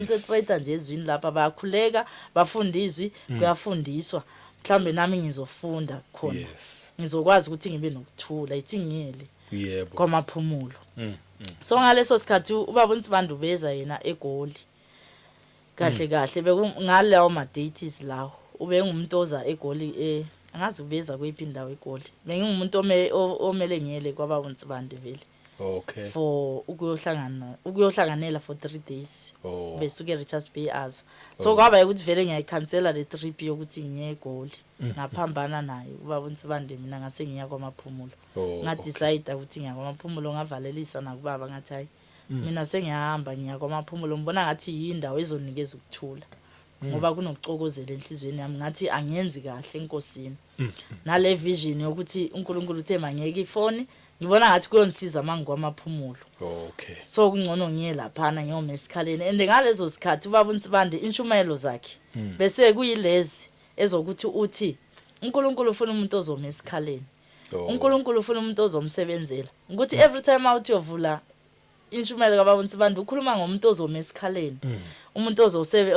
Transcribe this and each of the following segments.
Concentrate nje ezwini lapha, bayakhuleka, bafunda izwi, kuyafundiswa. Mhlambe nami ngizofunda khona. Ngizokwazi ukuthi ngibe nokuthula, ithi ngiyele kwaMaphumulo. So ngaleso sikhathi ubaba uNsibande ubeza yena eGoli. Kahle kahle beku ngalawo ma dates lawo. Ubengumuntu oza eGoli, angazi ubeza kweyiphi indawo eGoli. Bengingumuntu omele ngiyele kwababa uNsibande vele. For ukuyohlanganela for 3 days. Besuke eRichards Bay aza. So kwaba ukuthi vele ngiyayikhansela le trip yokuthi ngiye eGoli. Ngaphambana naye ubaba uNsibande, mina ngase ngiya kwaMaphumulo. Nga decide ukuthi ngiya kwaMaphumulo, ngavalelisa nakubaba, ngathi hayi, mina sengiyahamba, ngiya kwaMaphumulo, ngibona ngathi yindawo ezonikeza ukuthula. Ngoba kunokucokozela enhlizweni yami, ngathi angenzi kahle enkosini. Nale vision yokuthi uNkulunkulu uthe mangiyeke ifoni, ngibona ngathi kuyongisiza mangikwaMaphumulo. So kungcono ngiye laphana ngiyoma esikhaleni. And ngalezo sikhathi ubaba uNsibande inshumayelo zakhe bese kuyilezi ezokuthi uthi uNkulunkulu ufuna umuntu ozoma esikhaleni. uNkulunkulu ufuna umuntu ozomsebenzela. Ukuthi every time awuthi uyovula inshumayelo kababa uNsibande, ukhuluma ngomuntu ozoma esikhaleni. Umuntu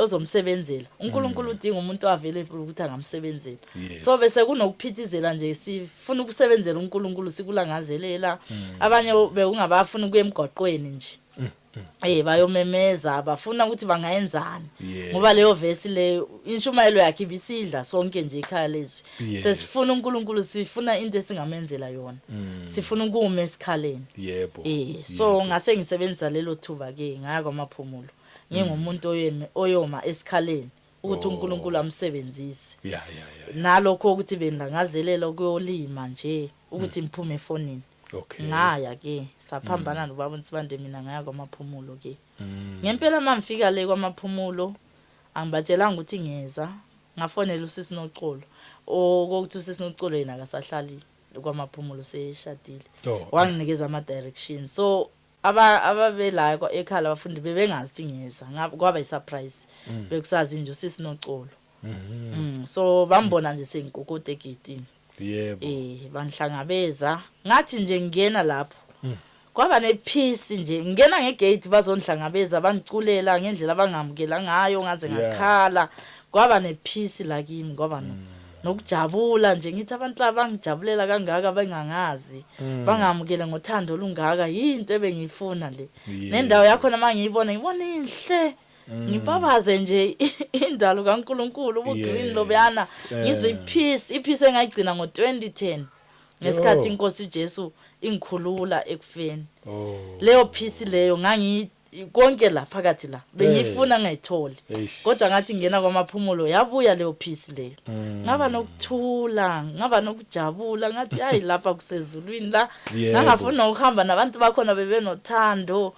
ozomsebenzela. uNkulunkulu udinga umuntu available ukuthi angamsebenzela. So bese kunokuphithizela nje, sifuna ukusebenzela uNkulunkulu, sikulangazelela. Abanye bekungabafuna ukuya emgwaqweni nje. Bayomemeza, bafuna ukuthi bangayenzani. Ngoba leyo verse leyo inshumayelo yakhe ibisidla sonke nje ekhaya lezwi. Sesifuna uNkulunkulu, sifuna into esingamenzela yona. Sifuna ukuma esikhaleni. So ngase ngisebenzisa lelo thuba ke, ngaya kwaMaphumulo. Ngingumuntu oyoma esikhaleni ukuthi uNkulunkulu amsebenzise. Nalokho ukuthi bengilangazelela ukuyolima nje ukuthi ngiphume efonini. Ngaya ke, saphambana nobaba uNsibande, mina ngaya kwaMaphumulo ke. Ngempela mangifika le kwaMaphumulo angibatshelanga ukuthi ngiyeza, ngafonela usisi Noxolo. Okokuthi usisi Noxolo yena akasahlali kwaMaphumulo, seshadile. Wanginikeza ama directions. So ababela ekhaya abafundi bebengazi ukuthi ngiyeza, kwaba i surprise. Bekusazi nje usisi Noxolo. So bambona nje sengikokota egedini. Bangihlangabeza. Ngathi nje ngingena lapho, kwaba nepeace nje. Ngingena ngegate bazongihlangabeza, bangiculela ngendlela abangamukela ngayo, ngaze ngakhala. Kwaba nepeace la kimi, kwaba nokujabula nje, ngithi abantu laba bangijabulela kangaka bengangazi. Bangamukele ngothando olungaka, yinto ebengiyifuna le. Nendawo yakhona mangiyibona, ngibona inhle. Ngibabaze nje indalo kaNkuluNkulu, ubugreen lobuyana, ngizwe ipeace, ipeace engayigcina ngo2010 ngesikhathi inkosi uJesu ingikhulula ekufeni. Leyo peace leyo ngangi konke la phakathi la bengiyifuna ngayitholi. Kodwa ngathi ngena kwaMaphumulo yabuya leyo peace leyo. Ngaba nokuthula, ngaba nokujabula, ngathi hayi, lapha kusezulwini la. Ngangafuna ukuhamba nabantu bakhona, bebenothando.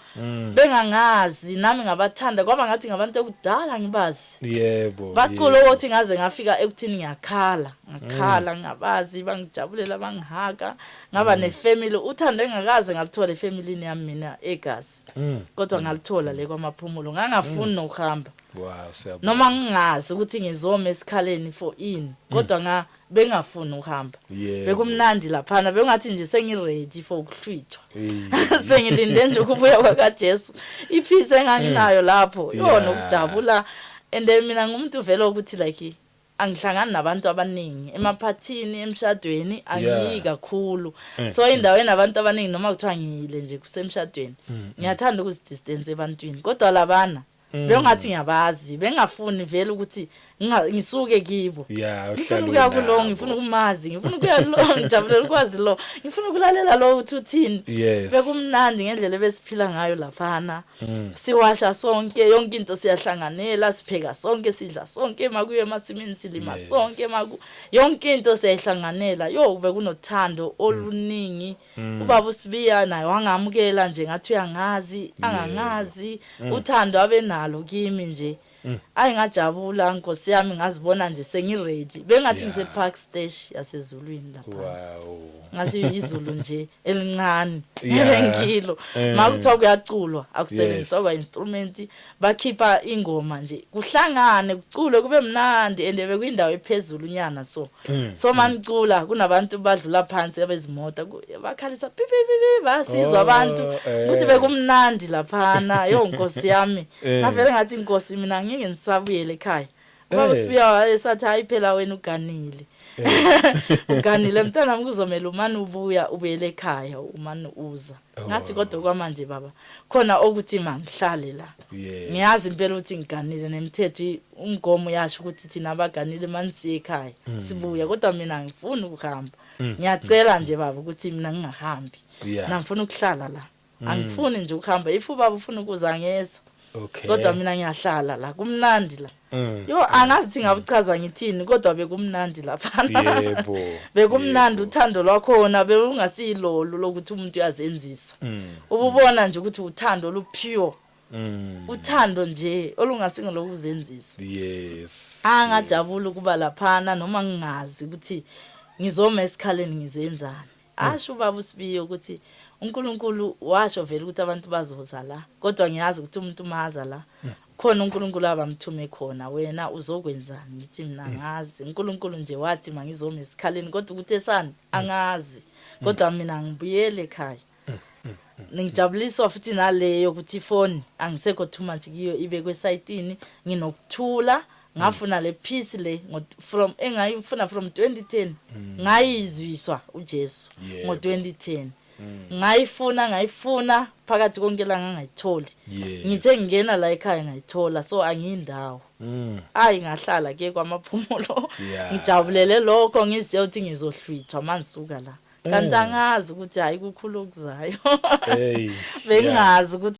Bengangazi, nami ngabathanda, kwaba ngathi ngabantu ekudala ngibazi. Bacula ukuthi ngaze ngafika ekuthini ngiyakhala, ngakhala ngingabazi, bangijabulela, bangihaga, ngaba nefamily, uthando engakaze ngaluthola efamilini yami mina egazi. Kodwa ngaluthola le kwaMaphumulo, ngangafuni nokuhamba. Wow, siyabonga. Noma ngingazi ukuthi ngizoma esikhaleni for ini, kodwa nga bengafuni ukuhamba. Bekumnandi laphana, bengathi nje sengiready for ukuhlwithwa. Sengilinde nje ukubuya kwakaJesu. Ipeace enganginayo lapho, yona ukujabula. And then mina ngumuntu vele ukuthi like angihlangani nabantu abaningi emaphathini, emshadweni angiyi kakhulu. So indawo enabantu abaningi, noma kuthiwa ngiyile nje kusemshadweni, ngiyathanda ukuzidistance ebantwini. Kodwa labana bengathi ngiyabazi, bengafuni vele ukuthi ngisuke kibo. Ngifuna uhlale ukuya kulo, nabo. Ngifuna ukumazi, ngifuna ukuya lo, ngijabulela ukwazi lo, ngifuna ukulalela lo uthi uthini. Bekumnandi ngendlela ebesiphila ngayo laphana. Siwasha sonke, yonke into siyahlanganela, sipheka sonke, sidla sonke, makuye emasimini silima sonke, maku yonke into siyayihlanganela. Yo, bekunothando oluningi. Ubaba uSibiya naye wangamukela nje ngathi uyangazi, angangazi, uthando abenalo kimi nje. Ayi, ngajabula, nkosi yami, ngazibona nje sengi-ready, bengathi ngise Park Station yasezulwini lapha. Ngathi izulu nje elincane engilo. Makuthiwa kuyaculwa, akusebenziswa kwa instrument, bakhipha ingoma nje, kuhlangane kuculwe kube mnandi, and bekuyindawo ephezulu nyana, so so manicula kunabantu badlula phansi abezimoto, bakhalisa pi pi pi pi, basizwa abantu ukuthi bekumnandi laphana. Yo, nkosi yami, ngavele ngathi, "Inkosi, mina ngeke ngisabuyele ekhaya." Ubaba Sibiya wayesathi, "Hayi phela, wena uganile, uganile mntanami, kuzomela umane ubuya, ubuyele ekhaya, umane uza." Ngathi, "Kodwa kwamanje baba, khona okuthi mangihlale la. Ngiyazi impela ukuthi ngiganile, nemithetho, umgomo uyasho ukuthi thina abaganile manisiye ekhaya sibuya, kodwa mina angifuni ukuhamba. Ngiyacela nje baba ukuthi mina ngingahambi. Ngifuna ukuhlala la, angifuni nje ukuhamba. If ubaba ufuna ukuza, ngeza, kodwa mina ngiyahlala la, kumnandi la." Yo, angazi ukuthi ngabuchaza ngithini, kodwa bekumnandi laphana. Bekumnandi. Uthando lwakhona bewungasiyilolo lokuthi umuntu uyazenzisa. Ububona nje ukuthi uthando olupure, uthando nje olungasingolokuzenzisa. Angajabula ukuba laphana, noma ngingazi ukuthi ngizoma esikhaleni ngizoyenzani. Asho ubaba uSibiya ukuthi uNkulunkulu washo vele ukuthi abantu bazoza la, kodwa ngiyazi ukuthi umuntu maza la khona uNkulunkulu abamthume khona, wena uzokwenzani? Ngithi mina ngazi, uNkulunkulu nje wathi mangizoma esikhaleni, kodwa ukuthi esani angazi, kodwa mina ngibuyele ekhaya. Ngijabuliswa futhi naleyo ukuthi ifoni angisekho too much kiyo, ibekwe esayitini, nginokuthula. Ngafuna le peace le from engayifuna from 2010, ngayizwiswa uJesu ngo2010. Ngayifuna, ngayifuna phakathi konke la, ngangayitholi. Ngithe ngingena la ekhaya ngayithola, so angiyindawo. Ayi, ngahlala ke kwaMaphumulo. Ngijabulele lokho, ngizitshela ukuthi ngizohlwithwa mangisuka la, kanti angazi ukuthi hayi, kukhulu okuzayo. Hey. Bengingazi ukuthi